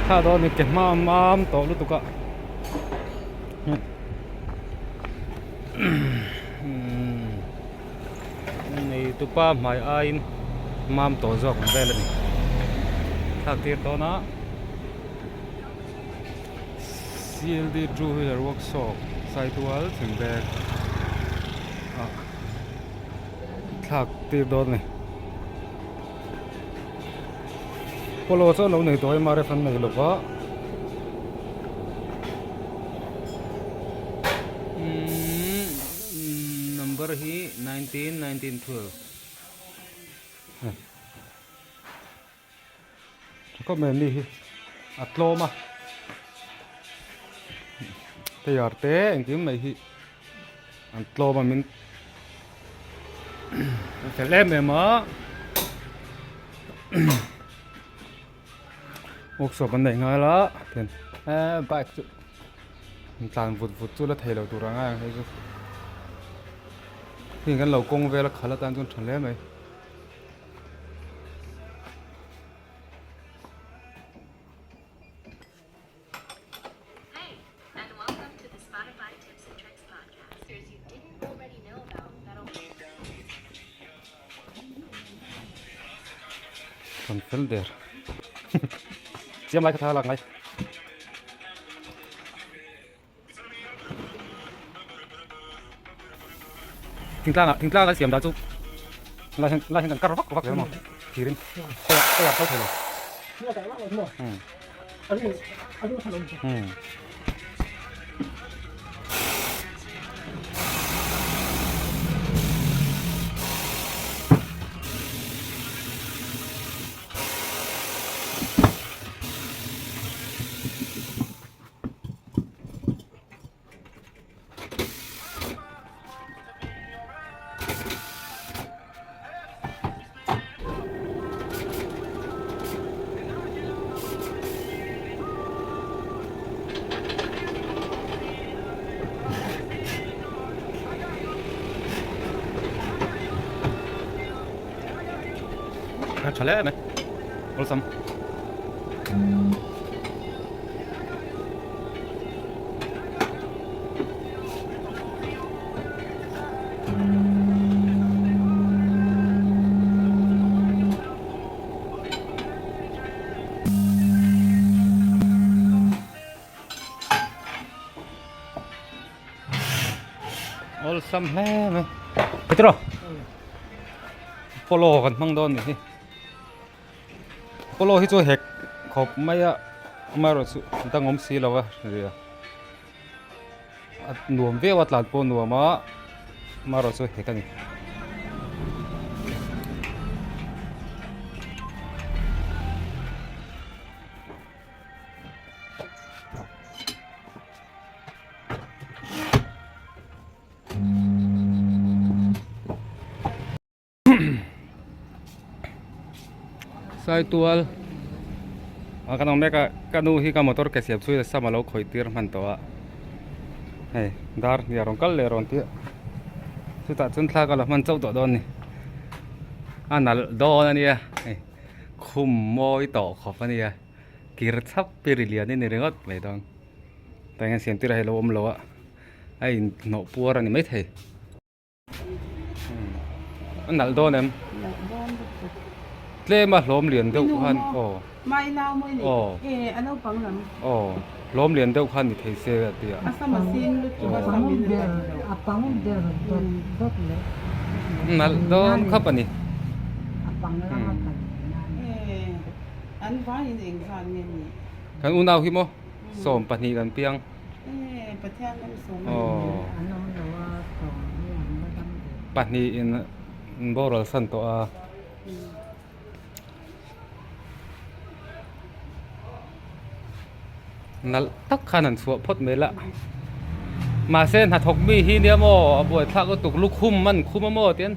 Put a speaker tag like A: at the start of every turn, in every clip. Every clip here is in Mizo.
A: Thla dawn ni ke hma mam tawh lutuk a nei tupa hmai aiin mam tawh zawk ang vel a ni thlak tir dawn a C L D two wheeler workshop Saitual thing bag ah thlak tir dawn a ni. Polo chu a lo nei tawh a mrf an nei lova umm number hi 19 19 12 khawp mai mi hi a tlawm a tayar te engkim mai hi an tlawm a min fel em em a workshop an neih nghal a tian eee bike chu an tlan vut vut chu la thei lo tur ang a hei chu hei kan lo kawng vel a khal atan chuan tha hle mai. Kan fel der chiam lai kha thla lak ngai. Thingtlang ah thingtlang a siam dan chu lai hian lai hian kan kar vak vak zel maw thirin kawih kawih a kal thei lo umm umm. A tha hle mai awlsam. Awlsam hle mai Petro polo kan hmang dawn ni hi. Polo hi chu hek khawp mai a amaherawh chu dang awm si lo a ria a nuam viau a tlan pawh a nuam a amaherawh chu hek a ni. Saitual a kan awm mek a ka nu hi ka motor ke siam chhui sam alo khawih tir hman tawh a hei dar hnih a rawn kal leh rawn tih a chutah chuan thla ka la hman chauh tawh dawn a ni a nalh dawn a nia hei khum mawi tawh khawp a nia kir chhap pi ri lian a ni ringawt mai dawn tah hian siam tir a hei lo awm lo a a inhnawh puar a ni maithei. A nalh dawn em?
B: Nalh dawn lutuk.
A: Tlem a hlawm lian deuh khan aw.
B: Mai nau mawi ni.
A: Aw.
B: E a naupang lam.
A: Aw hlawm lian deuh khan ni thei se a ti a.
B: A sama sin lutuk a sam in a daih lo.
C: A pang ber dawt dawt leh.
A: Nalh dawn khap a ni.
C: A pang lam a kal nan.
B: E an vaiin engzat nge ni?
A: Kan unau hi maw 12 kan piang. Pahnih in boral san tawh a. Nalh tak khan an chhuah phawt mai la. Mahse hnathawk mi hi nia maw a buaithlak lutuk lukhum man khum a maw tian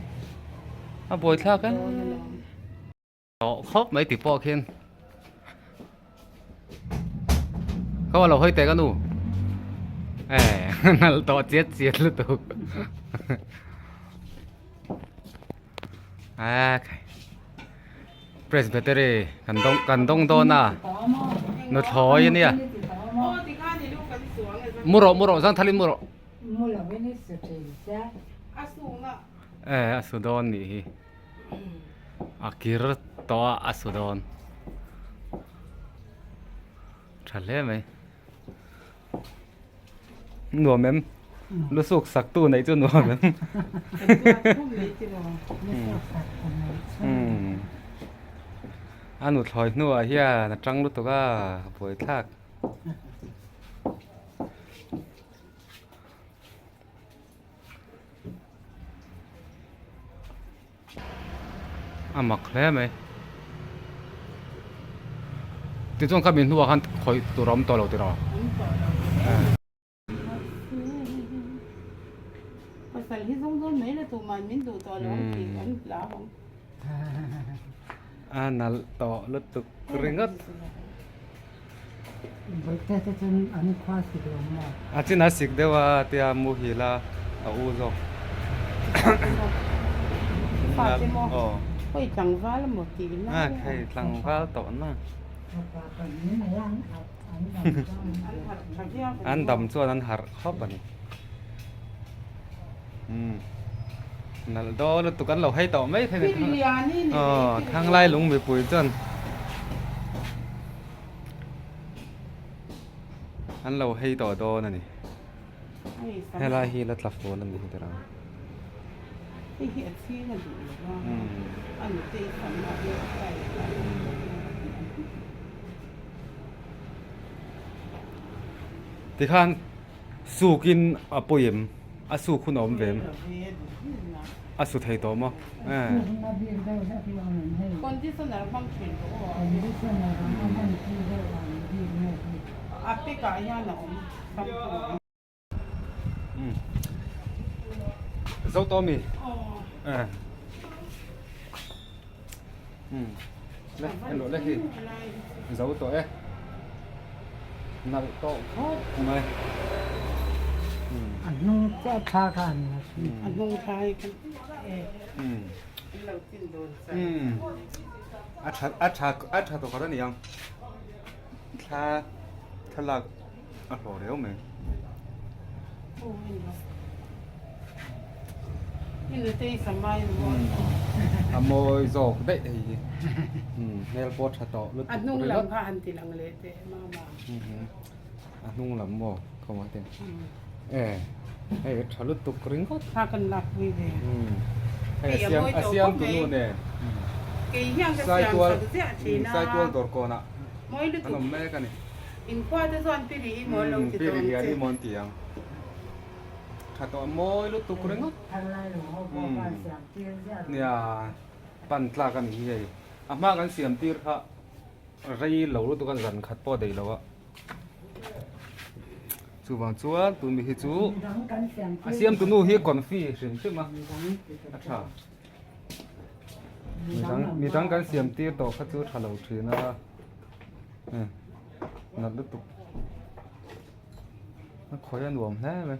A: a buaithlak e. Tawh khawp mai ti pawh khian Kau alo hawi teh ka nu eh nalh tawh chiat chiat lutuk ah khai press battery kan dawng kan dawng dawn a. Nuthlawi ania. Mu rawh mu rawh zangthalin mu rawh. E a su dawn nih hi. A kir tawh a a su dawn. Tha hle mai. Nuam em? Lusuk sak tu neih chu nuam em? A nuthlawi hnuah hian a tang lutuk a, a buai thlak. A mak hle mai. Tichuan kha mi hnuah khan khawih tur a awm tawh lo tiraw?
B: Pasal hi zawng dawn mai la tuman min duh tawh lo ang tih an hlau ang.
A: A nalh tawh lutuk ringawt.
C: Bawihte te chuan an khua sik lo maw?
A: A chin a sik deuh a tia muhil a a u zawk.
B: Fate maw? Hei tlangval maw tih lai a.
A: Hei tlangval tawh na. An dam chuan an harh khawp a ni. Nalh dawn lutuk an lo hei tawh mai thei a ni. Aw thanglai lung mipui chuan an lo hei tawh dawn a ni. Helai hi la tla fual a ni hi tiraw. Tikhan. Sukin a pawi em? A suk hun a awm ve em? A su thei tawh maw? Zo tawh ami? Le en rawh le hi zo tawh e nalh tawh khawp mai
C: a hnung chiah thla kha an la hrim
B: a hnung thla hi kan an lo chin dawn sa
A: a tha a tha a tha tawh khat a ni ang thla thlalak a hlawh riau mai. A mawi zawk daih hei hi hmel pawh tha tawh lutuk
B: A hnung lam kha han ti lang leh teh mama.
A: A hnung lam maw khawmah te e hei a tha lutuk ringawt.
B: Thla kan lak pui ve.
A: Hei a siam a siam tu nu nen.
B: Kei hian ka siam sak ziah thin a.
A: Saitual dawrkawnah
B: Mawi lutuk.
A: An awm mek a ni.
B: Inkhua te chuan pi ri i mawn lo ti tawh ang che.
A: Pi ri hian i mawn ti ang. Tha tawh mawi lutuk ringawt. Nia pan tlak a ni hi hei. A hma kan siam tir kha rei lo lutuk a zan khat pawh a daih lo a. Chuvang chuan tun mi hi chu a siamtu nu hi confi hrim hrim a. A tha. Midang kan siam tir tawh kha chu tha lo thin a. Nalh lutuk. A khawi a nuam hle mai.